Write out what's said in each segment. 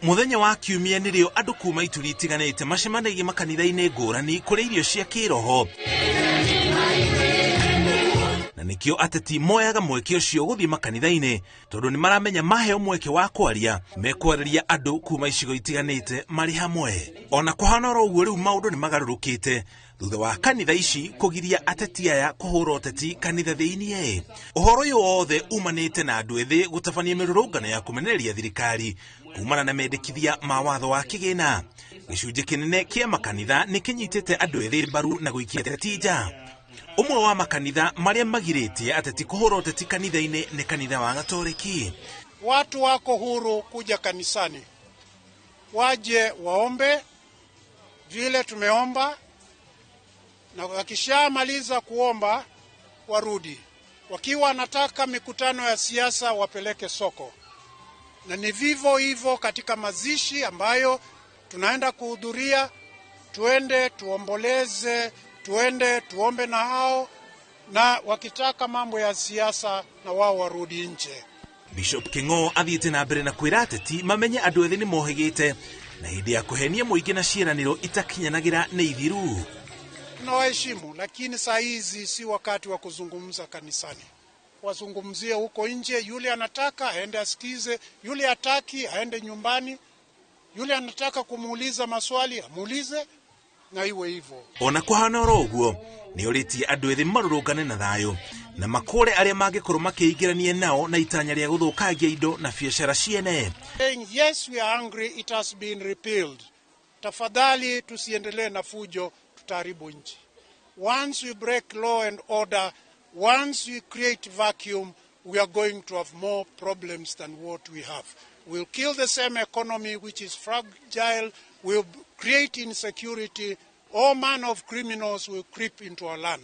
Mũthenya wa Kiumia nĩrĩo andũ kuma ituri itiganĩte macemanagia makanitha-inĩ ngũrani kũrĩa irio cia kĩroho, na nĩkĩo ateti moyaga mweke ũcio gũthiĩ makanitha-inĩ, tondũ nĩ maramenya maheo mweke wa kwaria mekwarĩria andũ kuma icigo itiganĩte marĩ hamwe. Ona kũhana oro ũguo, rĩu maũndũ nĩ magarũrũkĩte thutha wa kanitha ici kũgiria ateti aya kũhũra ũteti kanitha thĩiniĩ. Ũhoro ũyũ wothe umanĩte na andũ ethĩ gũtabania mĩrũrũngano ya kũmenereria thirikari kumana na mendekithia ma watho wa kĩgĩna. Gĩcunjĩ kĩnene kĩa makanitha nĩ kĩnyitĩte andũ ethĩ mbaru na gũikia ateti nja. Ũmwe wa makanitha marĩa magirĩtie ateti kũhũra ũteti kanitha-inĩ nĩ kanitha wa Gatoreki. Watu wako huru kuja kanisani, waje waombe vile tumeomba, na wakishamaliza kuomba warudi. Wakiwa wanataka mikutano ya siasa wapeleke soko, na ni vivyo hivyo katika mazishi ambayo tunaenda kuhudhuria, tuende tuomboleze, tuende tuombe na hao, na wakitaka mambo ya siasa na wao warudi nje. Bishop King'o athiĩte na mbere na kwĩra ateti mamenye andũ ethĩ nĩ mohĩgĩte na hĩndĩ ya kũhenia mũingĩ na ciĩranĩro itakinyanagĩra nĩ ithiru. Tunawaheshimu, lakini saa hizi si wakati wa kuzungumza kanisani. Wazungumzie huko nje. Yule anataka aende asikize, yule hataki aende nyumbani, yule anataka kumuuliza maswali amuulize, na iwe hivyo. Ona kũhana oro ũguo, nĩ ũrĩtie andũ ethĩ marũrũngane na thayũ na makũre arĩa mangĩkorwo makĩingĩrania nao na itanya rĩa gũthũkangia indo na biacara ciene. Saying, yes, we are angry, it has been repealed. Tafadhali tusiendelee na fujo, tutaharibu nchi. Once we break law and order, once we create vacuum, we are going to have more problems than what we have. We'll kill the same economy, which is fragile. We'll create insecurity. All manner of criminals will creep into our land.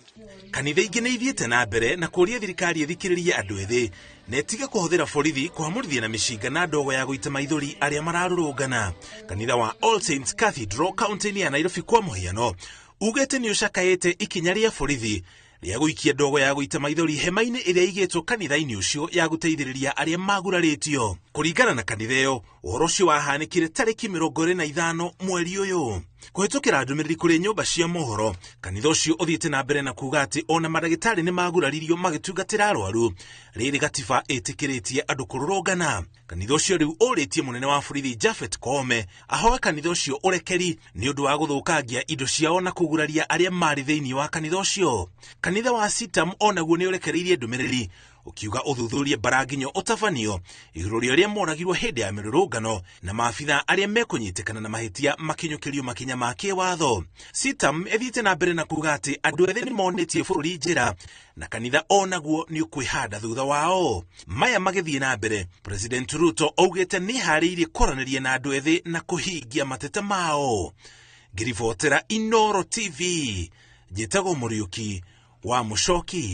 Kanitha ingĩ nĩ ithiĩte na mbere na kũũria thirikari ĩthikĩrĩrie andũ ethĩ na ĩtige kũhũthĩra borithi kũhamũrithia na mĩcinga na ndogo ya gũita maithori arĩa mararũrũngana. Kanitha wa All Saints Cathedral kaunti-inĩ ya Nairobi, kwa mũhiano, ugĩte nĩ ũcakaĩte ikinya rĩa borithi rĩa gũikia ndogo ya gũita maithori hema-inĩ ĩrĩa ĩigĩtwo kanitha-inĩ ũcio ya gũteithĩrĩria arĩa magurarĩtio. Kũringana na kanitha ĩyo, ũhoro ũcio wahanĩkire tarĩki 25 mweri ũyũ. Kũhĩtũkĩra ndũmĩrĩri kũrĩ nyũmba cia mohoro, kanitha ũcio ũthiĩte na mbere na kuga atĩ ona mandagĩtarĩ nĩ maguraririo magĩtungatĩra arwaru rĩrĩ gatiba ĩtĩkĩrĩtie andũ kũrũrũngana. Kanitha ũcio rĩu ũrĩtie mũnene wa borithi Japhet Koome ahoe kanitha ũcio ũrekeri nĩ ũndũ wa gũthũkangia indo ciao na kũguraria arĩa marĩ thĩinĩ wa kanitha ũcio. Kanitha wa CITAM onaguo nĩ ũrekereirie ndũmĩrĩri ũkiuga ũthuthurie mbaranginyo ũtabanio igũrũ rĩa arĩa moragirwo hĩndĩ ya mĩrũrũngano na maabitha arĩa mekũnyitĩkana na mahĩtia makinyũkĩrio makinya ma kĩwatho. CITAM ĩthiĩte na mbere na kuga atĩ andũ ethĩ nĩ monĩtie bũrũri njĩra na kanitha onaguo nĩ ũkwĩhanda thutha wao. Maya magĩthiĩ na mbere, President Ruto augĩte nĩ harĩirie kwaranĩria na andũ ethĩ na kũhingia mateta mao. Ngĩribotera Inoro TV, njĩtagwo Mũriũki wa Mũcoki.